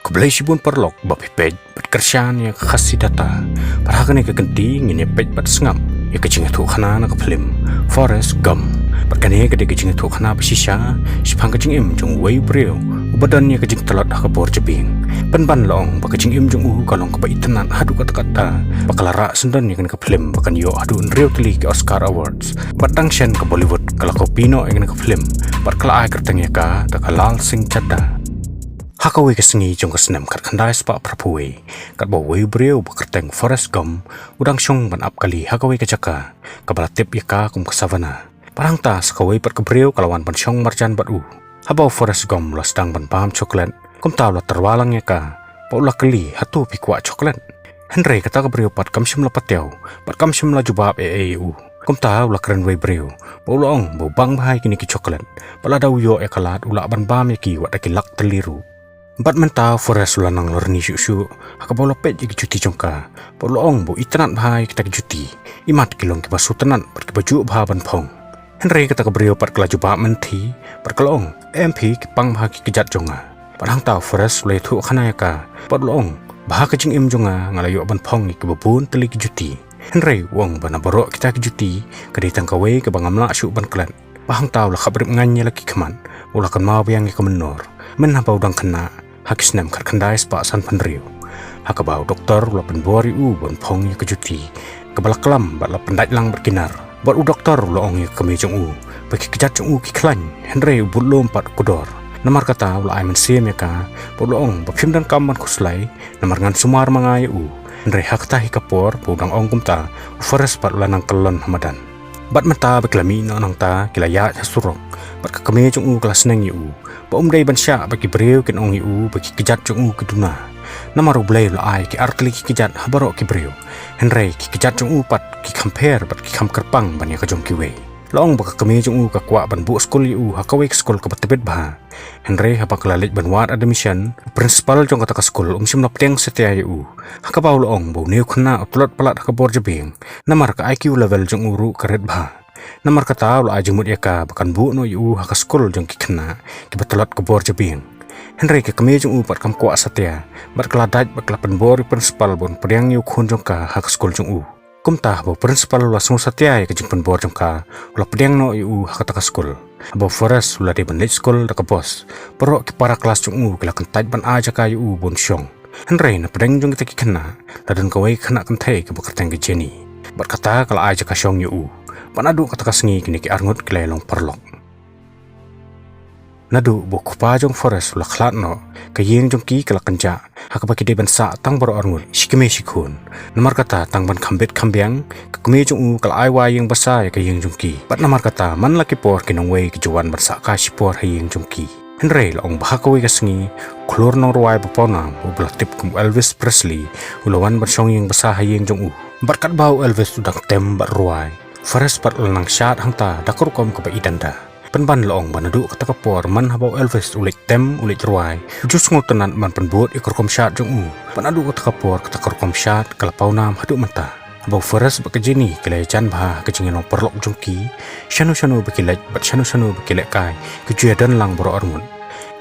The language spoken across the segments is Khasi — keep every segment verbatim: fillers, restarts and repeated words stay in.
Khublei shibun paralok ba phi peit bad kyrshan ïa ka Khasi Data. Bad ha kane ka kynti ngin ïa peit bad sngap ïa ka jingïathuhkhana na ka phlim Forrest Gump. Bad kane ka dei ka jingïathuhkhana ba shisha shaphang ka jingim jong uwei u briew uba don ïa ka jingtlot ha ka bor jabieng. Pynban la ong ba ka jingim jong u ka long kaba itynnad haduh katta katta ba ka la rah syndon ïa kane ka phlim ba kan ïoh haduh hynriew tylli ki Oscar Awards. Bad dang shen ka Bollywood ka la copy noh ïa kane ka phlim bad ka la ai kyrteng ïa ka da ka Laal Singh Chaddha. Ha kawei ka sngi jong ka snem khatkhyndai spah phraphew wei, katba uwei u briew ba kyrteng Forrest Gump u dang shong ban ap kali ha kawei ka jaka kaba la tip ïa ka kum ka savannah. Bad hangta sa kawei pat ka briew ka la wan ban shong marjan bad u. Haba u Forrest Gump u la sdang ban bam chocolate, kumta u la tyrwa lang ïa ka bad u la kylli, hato phi kwah chocolate? Hynrei kata ka briew pat kam shym la patiaw bad kam shym la jubab ei ei ïa u. Kumta u la kren wei briew bad u la ong ba u bang bha ïa kine ki chocolate bad lada u ïoh ïa ka lad u lah ban bam ïa ki wat da ki lak tylli ruh. Bad mynta u Forrest u la nang lorni shuh shuh ha kaba u la peit ïa ki juti jong ka bad u la ong ba u itynnad bha ïa kita ki juti, imat ki long kiba sngewtynnad bad kiba juh bha ban phong. Hynrei kata ka briew pat ka la jubab mynthi bad ka la ong, em phi, ki pang bha ki kjat jong nga. Bad hangta u Forrest u la ïathuhkhana ïa ka bad u la ong ba ha ka jingim jong nga nga la ïoh ban phong ïa kiba bun tylli ki juti, hynrei u ong ba na baroh kita ki juti ka dei tang kawei kaba ngam lah shuh ban klet. Bad hangta u la khapbrip ngaiñ ïa la ki khmat, u la kynmaw biang ïa ka mynnor mynhaba u dang khynnah ha ki snem khatkhyndai spah sanphew hynriew, ha kaba u doktor u la pynbor ïa u ban phong ïa ka juti kaba la klam bad la pyndait lang bad ki nar. Bad u doktor u la ong ïa ka kmie jong u ba ki kjat jong u ki khlaiñ, hynrei u bud lum pat u kdor. Namar kata u la ai mynsiem ïa ka bad u la ong ba phim donkam ban khuslai, namar ngan sumar ma nga ïa u. Hynrei ha kata hi ka por ba u dang ong kumta, u Forrest pat u la nang kyllon ha madan. Bad mynta ba ki la mih noh nangta ki la ïaid ha surok, bad ka kmie jong u ka la sneng ïa u ba um dei ban shah ba ki briew kin ong ïa u ba ki kjat jong u ki duna. Namar U Blei u la ai ki artylli ki kjat ha baroh ki briew, hynrei ki kjat jong u pat ki kham pher bad ki kham kyrpang ban ïa ka jong kiwei. La ong ba ka kmie jong u ka kwah ban buh skul ïa u ha kawei ka skul kaba tbit bha. Hynrei haba ka la leit ban wad admission, u principal jong kata ka skul um shym la pdiang satia ïa u, ha kaba u la ong ba une u khynnah u tlot palat ha ka bor jabieng, namar ka I Q level jong u ruh ka rit bha. Namar kata u la ai jingmut ïa ka ba kan buh noh ïa u ha ka skul jong ki khynnah kiba tlot ka bor jabieng. Hynrei ka kmie jong u pat kam kwah satia bad ka la dait bad ka la pynbor ïa u principal ban pdiang ïa u khun jong ka ha ka skul jong u. Kumta haba u principal u la sngewsatia ïa ka jingpynbor jong ka, u la pdiang noh ïa u ha kata ka skul. Haba u Forrest u la dei ban leit skul da ka bos, baroh ki para klas jong u ki la kyntait ban ai jaka ïa u ban shong. Hynrei na pdeng jong kita ki khynnah la don kawei ka khynnah kynthei kaba kyrteng ka Jenny, bad kata ka la ai jaka shong ïa u. Bad naduh kata ka sngi kine ki arngut ki la ïalong paralok. Naduh ba u kpa jong u Forrest u la khlad noh, ka ïing jong ki ka la kynjah, ha kaba ki dei ban sah tang baroh arngut shi kmie shi khun. Namar kata tang ban kham bit kham biang, ka kmie jong u ka la ai wai ïing basa ïa ka ïing jong ki. Bad namar kata man la ki por ki nongwei ki ju wan ban sah kai shipor ha ïing jong ki. Hynrei la ong ba ha kawei ka sngi, u khlur nongrwai ba pawnam uba la tip kum u Elvis Presley u la wan ban shong ïing basa ha ïing jong u. Bad katba u Elvis u dang tem bad rwai, u Forrest pat u la nang shad hangta da ka rukom kaba idanda. Pynban la ong ba naduh kata ka por man haba u Elvis u leit tem u leit rwai, u ju sngewtynnad ban pynbud ïa ka rukom shad jong u. Bad naduh kata ka por kata ka rukom shad ka la pawnam haduh mynta. Haba u Forrest bad ka Jenny ki la ïajan bha ha ka jingïalong paralok jong ki, shano shano ba ki leit bad shano shano ba ki lehkai, ki ju ïadon lang baroh arngut.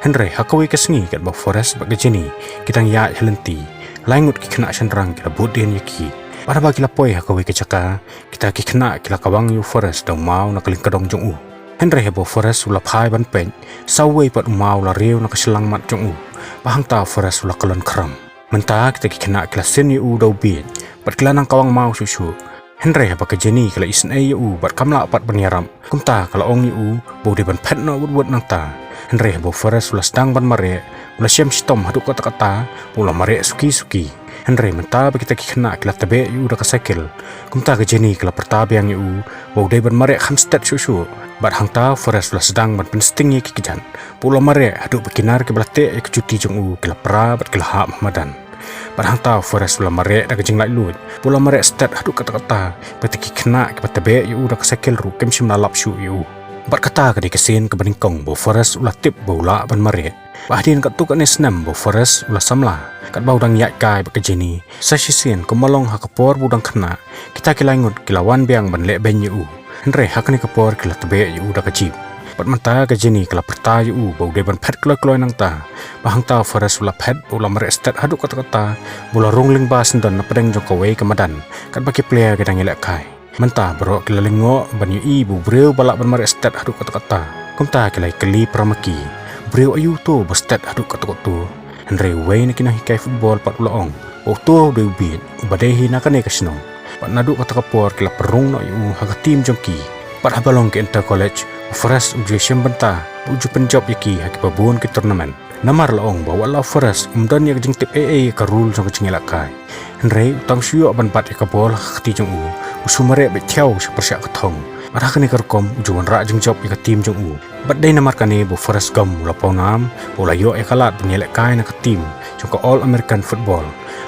Hynrei ha kawei ka sngi katba u Forrest bad ka Jenny ki dang ïaid ha lynti, lai ngut ki khynnah shynrang ki la bud dien ïa ki. Bad haba ki la poi ha kawei ka jaka, kita ki khynnah ki la kawang ïa u Forrest da u maw na ka lyngkdong jong u. Hynrei haba u Forrest u la phai ban peit, sa uwei pat u maw u la riew na ka shyllangmat jong u. Bad hangta u Forrest u la kyllon khram. Mynta kita ki khynnah ki la sin ïa u da u bieit bad ki la nang kawang maw shuh shuh. Hynrei haba ka Jenny ka la isynei ïa u bad kam lah pat ban ïarap, kumta ka la ong ïa u ba u dei ban phet noh wut wut nangta. Hynrei haba u Forrest u la sdang ban mareh, u la shem shitom haduh katta katta bad u la mareh suki suki. Hynrei mynta ba kita ki khynnah ki la tbeh ïa u da ka cycle, kumta ka Jenny ka la pyrta biang ïa u ba u dei ban mareh kham stet shuh shuh. Bad hangta u Forrest u la sdang ban pynsting ïa ki kjat bad u la mareh haduh ba ki nar kiba la teh ïa ka juti jong u ki la pra bad ki la hap ha madan. Bad hangta u Forrest u la mareh da ka jinglaitluid bad u la mareh stet haduh katta katta ba kita ki khynnah kiba tbeh ïa u da ka cycle ruh kim shym la lap shuh ïa u. Bad kata ka dei ka sien kaba nyngkong ba u Forrest u la tip ba u lah ban mareh. Bad hadien katto katne snem ba u Forrest u la samla, katba u dang ïaid kai bad ka Jenny, sa shisien kumba long ha ka por ba u dang khynnah, kita ki lai ngut ki la wan biang ban leh beiñ ïa u. Hynrei ha kane ka por ki la tbeh ïa u da ka jeep. Bad mynta ka Jenny ka la pyrta ïa u ba u dei ban phet kloi kloi nangta. Bad hangta u Forrest u la phet, u la mareh stet haduh katta katta, ba u la rung lyngba syndon na pdeng jong kawei ka madan, katba ki player ki dang ïalehkai. Mynta baroh ki la lyngngoh ban ïohi ba u briew ba lah ban mareh stet haduh katta katta. Kumta ki la ïakylli para ma ki, u briew aïu to ba stet haduh katta katta? Hynrei uwei na ki nonghikai football pat u la ong ba uto u dei u bieit uba dei hi na kane ka shnong. Bad naduh kata ka por ki la pynrung noh ïa u ha ka team jong ki. Bad haba long ka inter college, u Forrest u ju shim bynta ba u ju pynjop ïa ki ha kiba bun ki tournament. Namar la ong ba wat la u Forrest um don ïa ka jingtip ei ei ïa ka rule jong ka jingïalehkai. Hynrei u tang shu ïoh ban bat ïa ka bol ha ka kti jong u, u shu mareh beit thiaw sha pyrshah ka thong. Bad ha kane ka rukom u ju wanrah jingjop ïa ka team jong u. Bad dei namar kane ba u Forrest Gump u la pawnam ba u la ïoh ïa ka lad ban ïalehkai na ka team jong ka All American Football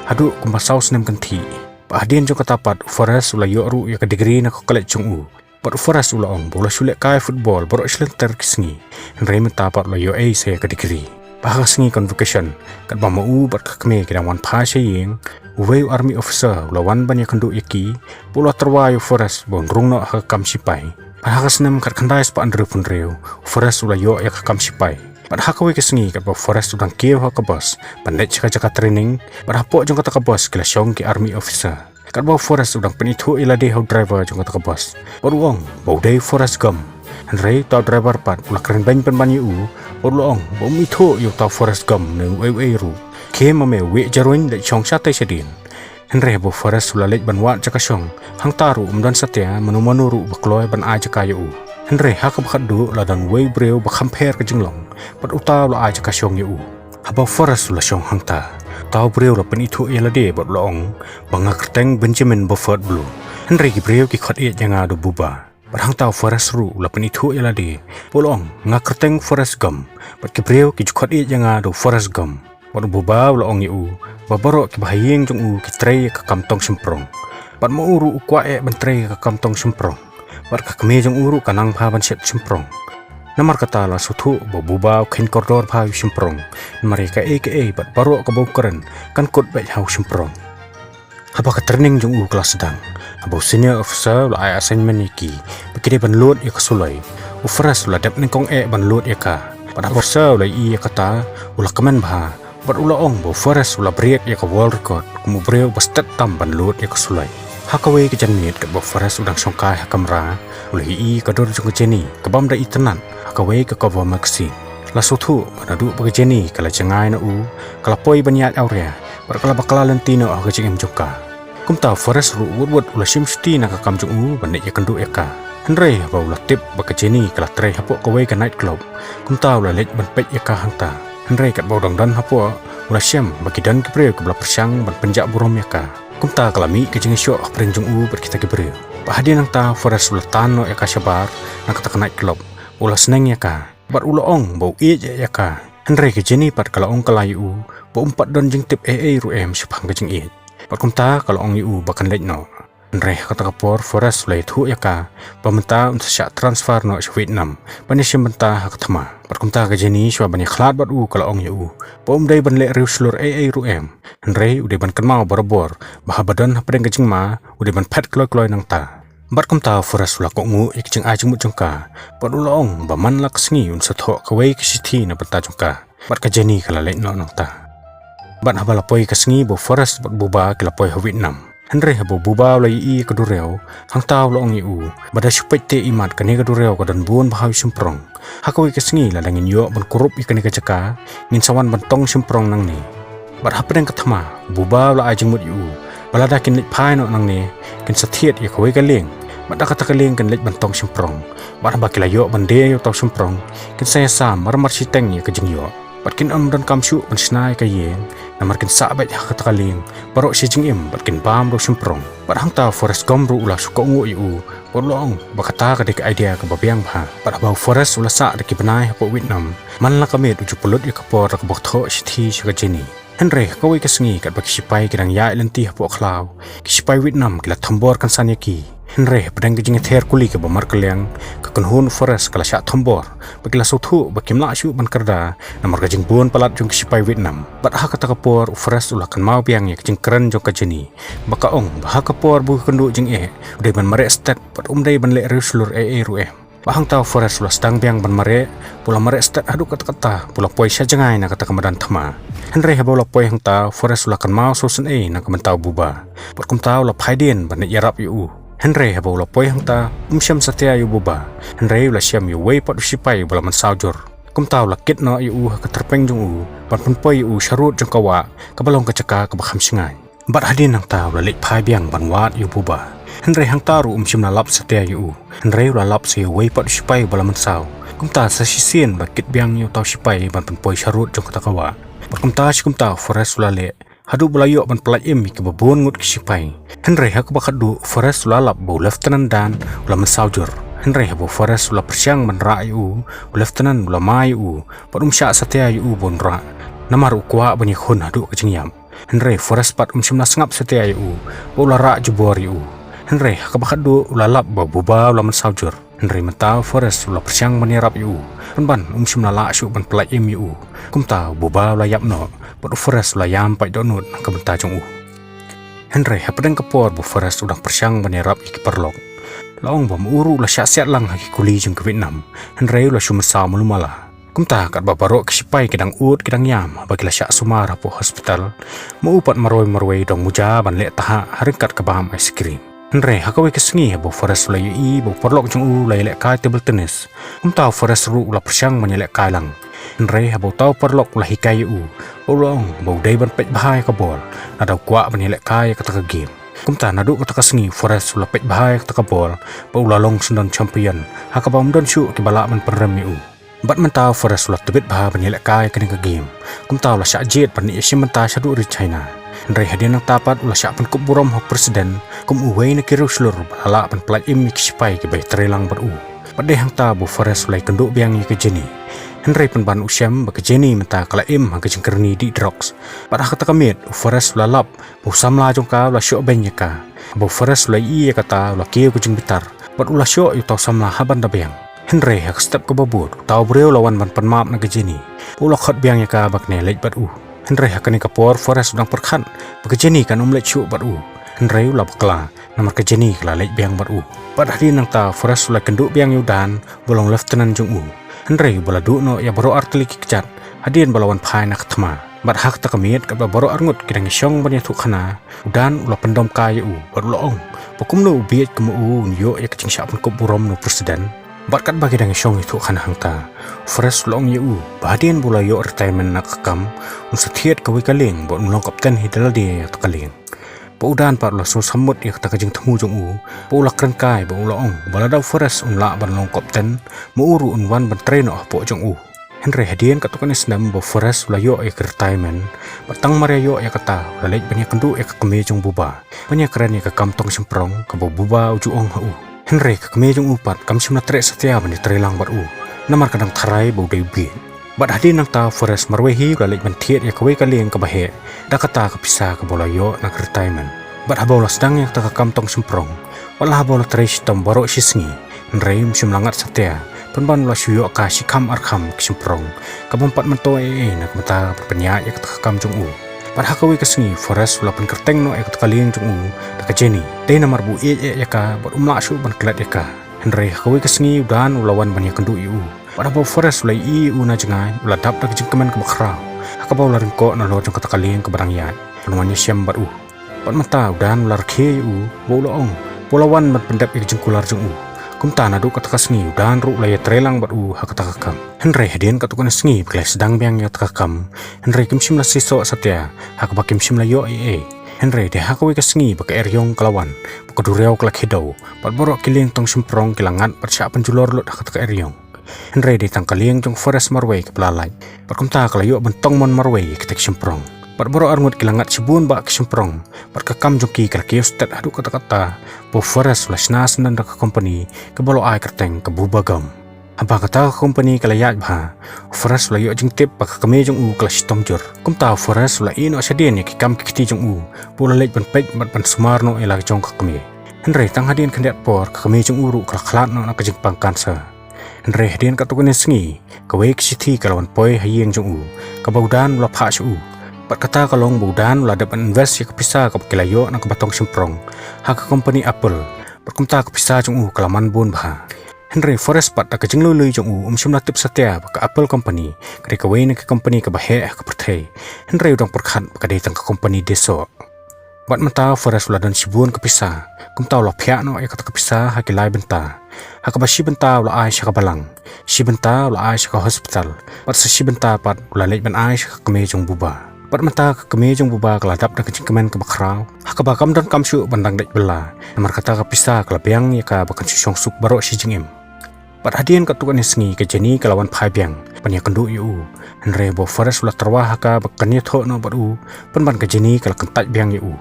haduh kumba saw snem kynthih. Bad hadien jong kata pat u Forrest u la ïoh ruh ïa ka degree na ka college jong u. Bad u Forrest u la ong ba u la shu lehkai football baroh shilynter ki sngi, hynrei mynta pat u la ïoh ei sa ïa ka degree. Bad ha ka sngi convocation, katba ma u bad ka kmie ki dang wan phai sha ïing, uwei u army officer u la wan ban ïakynduh ïa ki ba u la tyrwa ïa u Forrest ba un rung noh ha ka kam shipai. Bad ha ka snem khatkhyndai spah hynriewphew hynriew u Forrest u la ïoh ïa ka kam shipai. Bad ha kawei ka sngi katba u Forrest u dang kiew ha ka bus ban leit sha ka jaka training, bad hapoh jong kata ka bus ki la shong ki army officer. Katba u Forrest u dang pynithuh ïa lade ha u driver jong kata ka bus, bad u ong ba u dei u Forrest Gump. Hynrei uta u driver pat u la kren beiñ pynban ïa u, bad u la ong ba um ithuh ïa uta u Forrest Gump ne uei uei ruh. Khie ma me, wieh jarun, leit shong shatei shadien. Hynrei haba u Forrest u la leit ban wad jaka shong, hangta ruh um don satia mano mano ruh ba kloi ban ai jaka ïa u. Hynrei ha kaba khatduh la don uwei u briew ba kham pher ka jinglong, bad uta u la ai jaka shong ïa u. Haba u Forrest u la shong hangta, uta u briew u la pynithuh ïa lade bad u la ong ba nga kyrteng Benjamin Bufford Blue. Hynrei ki briew ki khot ïeit ïa nga da u Buba. Bad hangta u Forrest ruh u la pynithuh ïa lade bad u la ong, nga kyrteng Forrest Gump, bad ki briew ki ju khot ïeit ïa nga da u Forrest Gump. Bad u Buba u la ong ïa u ba baroh kiba ha ïing jong u ki trei ïa ka kam tong shymprong. Bad ma u ruh u kwah eh ban trei ïa ka kam tong shymprong. Bad ka kmie jong u ruh ka nang bha ban shet shymprong. Namar kata la sngewthuh ba u Buba u kheiñ kordor bha ïa u shymprong. Namar ïa kaei kaei bad baroh kaba u kren kan kut beit ha u shymprong. Haba ka training jong u ka la sdang, haba u senior officer u la ai assignment ïa ki ba ki dei ban load ïa ka suloi, u Forrest u la dep nyngkong eh ban load ïa ka. Bad haba u officer u la ïohi ïa kata, u la kmen bha. Bad u la ong ba u Forrest u la break ïa ka world record kum u briew ba stet tam ban load ïa ka suloi. Ha kawei ka janmiet katba u Forrest u dang shongkai ha kamra, u la ïohi ka dur jong ka Jenny kabym da itynnad ha kawei ka cover magazine. La sngewthuh ba naduh ba ka Jenny ka la jngai na u, ka la poi ban ïaid awria, bad ka la bakla lynti noh ha ka jingim jong ka. Kumta u Forrest ruh wut wut u la shim shuti na ka kam jong u ban leit ïakynduh ïa ka. Hynrei haba u la tip ba ka Jenny ka la trei hapoh kawei ka night club, kumta u la leit ban peit ïa ka hangta. Hynrei katba u dang don hapoh, u la shem ba ki don ki briew kiba la pyrshang ban pynjah burom ïa ka. Kumta ka la mih ka jingshoh hapdeng jong u bad kita ki briew. Bad hadien nangta u Forrest u la tan noh ïa ka shabar na kata ka night club, u la sneng ïa ka. Bad u la ong ba u ïeit ïa ka. Hynrei ka Jenny pat ka la ong kylla ïa u ba um pat don jingtip ei ei ruh em shaphang ka jingïeit. Bad kumta ka la ong ïa u ba kan leit noh. Hynrei ha kata ka por u Forrest u la ïathuh ïa ka ba mynta un sa shah transfer noh sha Vietnam ban ïashim bynta ha ka thma. Bad kumta ka Jenny shuwa ban ïakhlad bad u ka la ong ïa u ba um dei ban leh riewshlur ei ei ruh em. Hynrei u dei ban kynmaw barabor ba haba don hapdeng ka jingma u dei ban phet kloi kloi nangta. Bad kumta u Forrest u la kohnguh ïa ka jingai jingmut jong ka, bad u la ong ba man la ka sngi un sa thoh kawei ka shithi na bynta jong ka. Bad ka Jenny ka la leit noh nangta. Bad haba la poi ka sngi ba u Forrest bad u Buba ki la poi ha Vietnam. Hynrei haba u Buba u la ïohi ïa ka duriaw, hangta u la ong ïa u ba da shu peit te imat kane ka duriaw ka don bun bha u shymprong. Ha kawei ka sngi lada ngin ïoh ban kurup ïa kane ka jaka, ngin sa wan ban tong shymprong nangne. Bad hapdeng ka thma u Buba u la ai jingmut ïa u ba lada kin leit phai noh nangne, kin sa thied ïa kawei ka lieng. Bad da kata ka lieng kin leit ban tong shymprong. Bad haba ki la ïoh ban die ïa uta u shymprong, kin sa ïasam mar mar shiteng ïa ka jingïoh. Bad kin ym donkam shuh ban shna ïa ka ïing, namar kin sah beit ha kata ka lieng baroh shi jingim bad kin bam da u shymprong. Bad hangta u Forrest Gump ruh u la shu kohnguh ïa u, bad u la ong ba kata ka dei ka idea kaba biang bha. Bad haba u Forrest u la sah da ki bnai hapoh Vietnam, man la ka miet u ju pynlut ïa ka por da kaba thoh shithi sha ka Jenny. Hynrei ha kawei ka sngi katba ki shipai ki dang ïaid lynti hapoh khlaw, ki shipai Vietnam ki la thombor kynsan ïa ki. Hynrei hapdeng ka jingïather kuli kaba markylliang, ka kynhun u Forrest ka la shah thombor, bad ki la sngewthuh ba kim lah shuh ban kyrda namar ka jingbun palat jong ki shipai Vietnam. Bad ha kata ka por u Forrest u la kynmaw biang ïa ka jingkren jong ka Jenny ba ka ong ba ha ka por ba u ïakynduh jingeh u dei ban mareh stet bad um dei ban leh riewshlur ei ei ruh em. Bad hangta u Forrest u la sdang biang ban mareh, bad u la mareh stet haduh katta katta, bad u la poi sha jngai na kata ka madan thma. Hynrei haba u la poi hangta, u Forrest u la kynmaw shuh shisien na ka bynta u Buba. Bad kumta u la phai dien ban leit ïarap ïa u. Hynrei haba u la poi hangta, um shem satia ïa u Buba. Hynrei u la shem ïa uwei pat u sipai uba la mynsaw jur. Kumta u la kit noh ïa u ha ka tyrpeng jong u, ban pynpoi ïa u sharud jong ka wah, kaba long ka jaka kaba kham shngaiñ. Bad hadien nangta u la leit phai biang ban wad ïa u Buba. Hynrei hangta ruh um shym la lap satia ïa u. Hynrei u la lap sa ïa uwei pat u sipai uba la mynsaw. Kumta sa shisien u la kit biang ïa uta u sipai ban pynpoi sharud jong kata ka wah. Bad kumta shi kumta u Forrest u la leh, haduh ba u la ïoh ban pyllait im ïa kiba bun ngut ki sipai. Hynrei ha kaba khatduh u Forrest u la lap ba u Lieutenant Dan u la mynsaw jur. Hynrei haba u Forrest u la pyrshang ban rah ïa u, u Lieutenant u la mai ïa u, bad um shah satia ïa u ban rah. Namar u kwah ban ïakhun haduh ka jingïap. Hynrei u Forrest pat um shym la sngap satia ïa u, bad u la rah jubor ïa u. Hynrei ha kaba khatduh u la lap ba u Buba u la mynsaw jur. Hynrei mynta u Forrest u la pyrshang ban ïarap ïa u. Pynban um shym la lah shuh ban pyllait im ïa u. Kumta u Buba u la ïap noh, bad u Forrest u la ïam pait dohnud na ka bynta jong u. Hynrei hapdeng ka por ba u Forrest u dang pyrshang ban ïarap ïa ki paralok, la ong ba ma u ruh u la shah siat lang ha ki kuli jong ka Vietnam. Hynrei u la shu mynsaw malu mala. Kumta katba baroh ki sipai ki dang ud ki dang ïam, haba ki la shah sumar hapoh hospital, ma u pat marwei marwei u dang muja ban leh tahak ha ryngkat ka bam ice cream. Hynrei ha kawei ka sngi haba u Forrest u la ïohi ba u paralok jong u u la ïalehkai table tennis, kumta u Forrest ruh u la pyrshang ban ïalehkai lang. Hynrei haba uta u paralok u la hikai ïa u, bad u la ong ba u dei ban peit bha ïa ka bol, lada u kwah ban ïalehkai ïa kata ka game. Kumta naduh kata ka sngi u Forrest u la peit bha ïa kata ka bol, bad u la long shen don champion, ha kaba ym don shuh kiba lah ban pynrem ïa u. Bad mynta u Forrest u la tbit bha ban ïalehkai ïa kane ka game. Kumta u la shah jied ban leit ïashim bynta shaduh ri China. Hynrei hadien nangta pat u la shah pynkup burom ha u president kum uwei na ki riewshlur ba la lah ban pyllait im ïa ki sipai kiba ïatrei lang bad u. Bad dei hangta ba u Forrest u la ïakynduh biang ïa ka Jenny. Hynrei pynban u shem ba ka Jenny mynta ka la im ha ka jingkyrni dih drugs. Bad ha kata ka miet u Forrest u la lap ba u samla jong ka u la shoh beiñ ïa ka. Haba u Forrest u la ïohi ïa kata u la kiew ka jingbitar, bad u la shoh ïa uta u samla ha ban da biang. Hynrei ha ka step kaba bud uta u briew u la wan ban pan map na ka Jenny, bad u la khot biang ïa ka ba kane leit bad u. Hynrei ha kane ka por u Forrest u dang pyrkhat ba ka Jenny kan ym leit shuh bad u. Hynrei u la bakla, namar ka Jenny ka la leit biang bad u. Bad hadien nangta u Forrest u la ïakynduh biang ïa u Dan, uba long lieutenant jong u. Hynrei uba la duh noh ïa baroh artylli ki kjat hadien ba la wan phai na ka thma. Bad ha kata ka miet katba baroh arngut ki dang ïashong ban ïathuhkhana, u Dan u la pyndom kai ïa u, bad u la ong ba kumno u bieit kum u un ïoh ïa ka jingshah pynkup burom na u president. Bad katba ki dang ïashong ïathuhkhana hangta, u Forrest u la ong ïa u ba hadien ba u la ïoh retirement na ka kam, un sa thied kawei ka lieng bad un long kapten hi da lade ïa kata ka lieng. Bad u Dan pat u la sngewsammut ïa kata ka jingthmu jong u, bad u la kren kai bad u la ong ba lada u Forrest um lah ban long kapten, ma u ruh un wan ban trei noh hapoh jong u. Hynrei hadien katto katne snem ba u Forrest u la ïoh ïa ka retirement, bad tang mar ïa ïoh ïa kata u la leit ban ïakynduh ïa ka kmie jong u Buba, ban ïakren ïa ka kam tong shymprong kaba u Buba u ju ong ha u. Hynrei ka kmie jong u pat kam shym la treh satia ban ïatrei lang bad u, namar ka dang tharai ba u dei u bieit. Bad hadien nangta u Forrest marwei hi u la leit ban thied ïa kawei ka lieng kaba heh da kata ka pisa kaba u la ïoh na ka retirement. Bad haba u la sdang ïa kata ka kam tong shymprong, wat la haba u la trei shitom baroh shi sngi, hynrei um shym la ngat satia, pynban u la shu ïoh kai shi kham ar kham ki shymprong, ka bym pat myntoi ei ei na ka bynta ban pynïaid ïa kata ka kam jong u. Bad ha kawei ka sngi u Forrest u la pynkyrteng noh ïa kata ka lieng jong u da ka Jenny, dei namar ba u ïeit eh ïa ka bad um lah shuh ban klet ïa ka. Hynrei ha kawei ka sngi u Dan u la wan ban ïakynduh ïa u. Bad haba u Forrest u la ïohi ïa u na jngai, u la dap da ka jingkmen kaba khraw, ha kaba u la ryngkoh nalor jong kata ka lieng kaba dang ïaid ban wan ïashem bad u. Bad mynta u Dan u la rakhe ïa u, bad u la ong ba u la wan ban pyndep ïa ka jingkular jong u. Kumta naduh kata ka sngi u Dan ruh u la ïatrei lang bad u ha kata ka kam. Hynrei hadien katto katne sngi ba ki la sdang biang ïa kata ka kam, hynrei kim shym la seisoh satia, ha kaba kim shym la ïoh ei ei. Hynrei dei ha kawei ka sngi ba ka eriong ka la wan, bad ka duriaw ka la khie dew, bad baroh ki lieng tong shymprong ki la ngat bad shah pynjulor lut ha kata ka eriong. Hynrei dei tang ka lieng jong u Forrest marwei kaba la lait, bad kumta ka la ïoh ban tong mon marwei ïa kita ki shymprong. Bad baroh arngut ki la ngat shibun bah ki shymprong, bad ka kam jong ki ka la kiew stet haduh katta katta ba u Forrest u la shna syndon da ka kompani kaba la ai kyrteng ka Buba Gum. Haba kata ka kompani ka la ïaid bha, u Forrest u la ïoh jingtip ba ka kmie jong u ka la shitom jur. Kumta u Forrest u la ïeh noh shadien ïa ki kam ki kti jong u, bad u la leit ban peit bad ban sumar noh ïa la ka jong ka kmie. Hynrei tang hadien khyndiat por ka kmie jong u ruh ka la khlad noh na ka jingpang cancer. Hynrei hadien katto katne sngi, kawei ka shithi ka la wan poi ha ïing jong u, kaba u Dan u la phah sha u. Bad kata ka long ba u Dan u la dep ban invest ïa ka pisa kaba ki la ïoh na kaba tong shymprong ha ka kompani Apple. Bad kumta ka pisa jong u ka la man bun bha. Hynrei Forrest pat da ka jinglui lui jong u um shym la tip satia ba ka Apple Company ka dei kawei na ki company kaba heh ha ka pyrthei. Hynrei u dang pyrkhat ba ka dei tang ka company dei soh. Bad mynta Forrest u la don shibun ka pisa. Kumta u la phiah noh ïa kata ka pisa ha ki lai bynta. Ha kaba shi bynta u la ai sha ka balang, shi bynta u la ai sha ka hospital, bad sa shi bynta pat u la leit ban ai sha ka kmie jong u buba. Bad mynta ka kmie jong u buba ka la dap da ka jingkmen kaba khraw, ha kaba kam don kam shuh ban dang dei bylla. Namar kata ka pisa ka la biang ïa ka ba kan shu shong suk baroh shi jingim. Bad hadien katto katne sngi ka Jenny ka la wan phai biang ban ïakynduh ïa u. Hynrei ba u Forrest u la tyrwa ha ka ba kan ïathoh noh bad u, pynban ka Jenny ka la kyntait biang ïa u.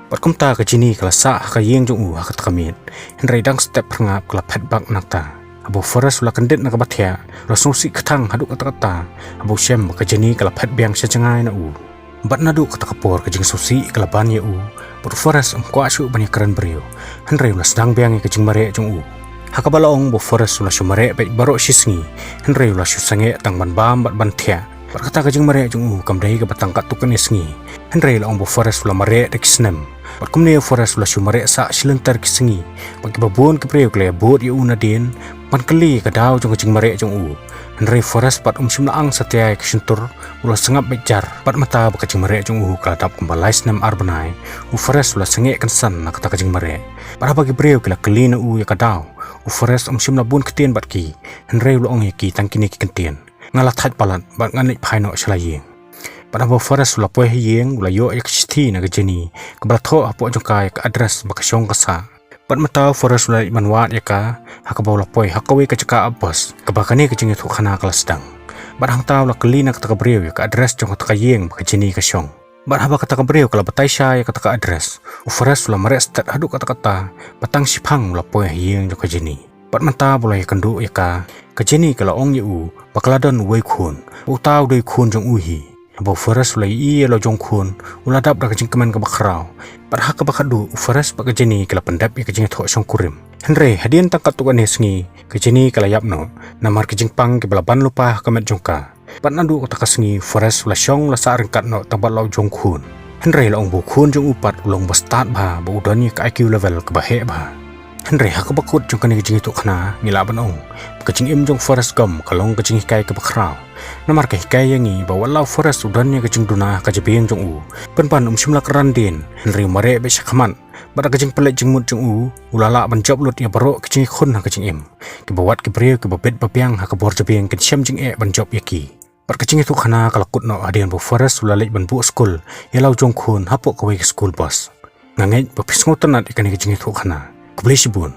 Bad kumta ka Jenny ka la sah ha ka ïing jong u ha kata ka miet. Hynrei dang step phyrngap ka la phet bak nangta. Haba u Forrest u la kyndit na kaba thiah, u la sngewsih kthang haduh katta katta haba u shem ba ka Jenny ka la phet biang sha jngai na u. Bad naduh kata ka por ka jingsngewsih ka la ban ïa u. Bad u Forrest um kwah shuh ban ïakren briew, hynrei u la sdang biang ïa ka jingmareh jong u. Ha kaba la ong ba u Forrest u la shu mareh beit baroh shi sngi, hynrei u la shu sangeh tang ban bam bad ban thiah. Bad kata ka jingmareh jong u kam dei kaba tang katto katne sngi, hynrei la ong ba u Forrest u la mareh da ki snem. Bad kumne u Forrest u la shu mareh sah shi lynter ki sngi. Bad kiba bun ki briew ki la ïabud ïa u nadien ban kylli ïa ka daw jong ka jingmareh jong u. Hynrei u Forrest pat um shym la ang satia ïa ka shyntur, u la sngap beit jar. Bad mynta ba ka jingmareh jong u ka la dap kumba lai snem ar bnai, u Forrest u la sangeh kynsan na kata ka jingmareh. Bad haba ki briew ki la kylli na u ïa ka daw, u Forrest um shym la bun ktien bad ki, hynrei u la ong ïa ki tang kine ki kyntien: Nga la thait palat bad ngan leit phai noh sha la ïing. Bad haba u Forrest u la poi ha ïing, u la ïoh ïa ka shithi na ka Jenny kaba la thoh hapoh jong ka ïa ka address ba ka shong ka sah. Bad mynta u Forrest u la leit ban wad ïa ka ha kaba u la poi ha kawei ka jaka ap bus kaba kane ka jingïathuhkhana ka la sdang. Bad hangta u la kylli na kata ka briew ïa ka address jong kata ka ïing ba ka Jenny ka shong. Bad haba kata ka briew ka la batai shai ïa kata ka address, u Forrest u la mareh stet haduh katta katta ba tang shiphang u la poi ha ïing jong ka Jenny. Bad mynta ba u la ïakynduh ïa ka, ka Jenny ka la ong ïa u ba ka la don uwei u khun, ba uta u dei u khun jong u hi. Haba u Forrest u la ïohi ïa la u jong u khun, u la dap da ka jingkmen kaba khraw. Bad ha kaba khatduh u Forrest bad ka Jenny ki la pyndep ïa ka jingïathoh shongkurim. Hynrei hadien tang katto katne sngi ka Jenny ka la ïap noh namar ka jingpang kaba la ban lypa ha ka met jong ka. Bad naduh kata ka sngi u Forrest u la shong la sah ryngkat noh tang bad la u jong u khun. Hynrei la ong ba u khun jong u pat u long ba stad bha, ba u don ïa ka I Q level kaba heh bha. Hynrei ha kaba kut jong kane ka jingïathuhkhana ngi lah ban ong ba ka jingim jong u Forrest Gump ka long ka jinghikai kaba khraw. Namar ka hikai ïa ngi ba wat la u Forrest u don ïa ka jingduna ha ka jabieng jong u, pynban um shym la kyrdan dien, hynrei u mareh beit sha khmat. Bad da ka jingpynleit jingmut jong u, u la lah ban jop lut ïa baroh ka jingïakhun ha ka jingim, kiba wat ki briew kiba bit ba biang ha ka bor jabieng kin shem jingeh ban jop ïa ki. Bad ka jingïathuhkhana ka la kut noh hadien ba u Forrest u la leit ban buh skul ïa la u jong u khun hapoh kawei ka school bus. Nga ngeit ba phi sngewtynnat ïa kane ka jingïathuhkhana. Khublei shibun.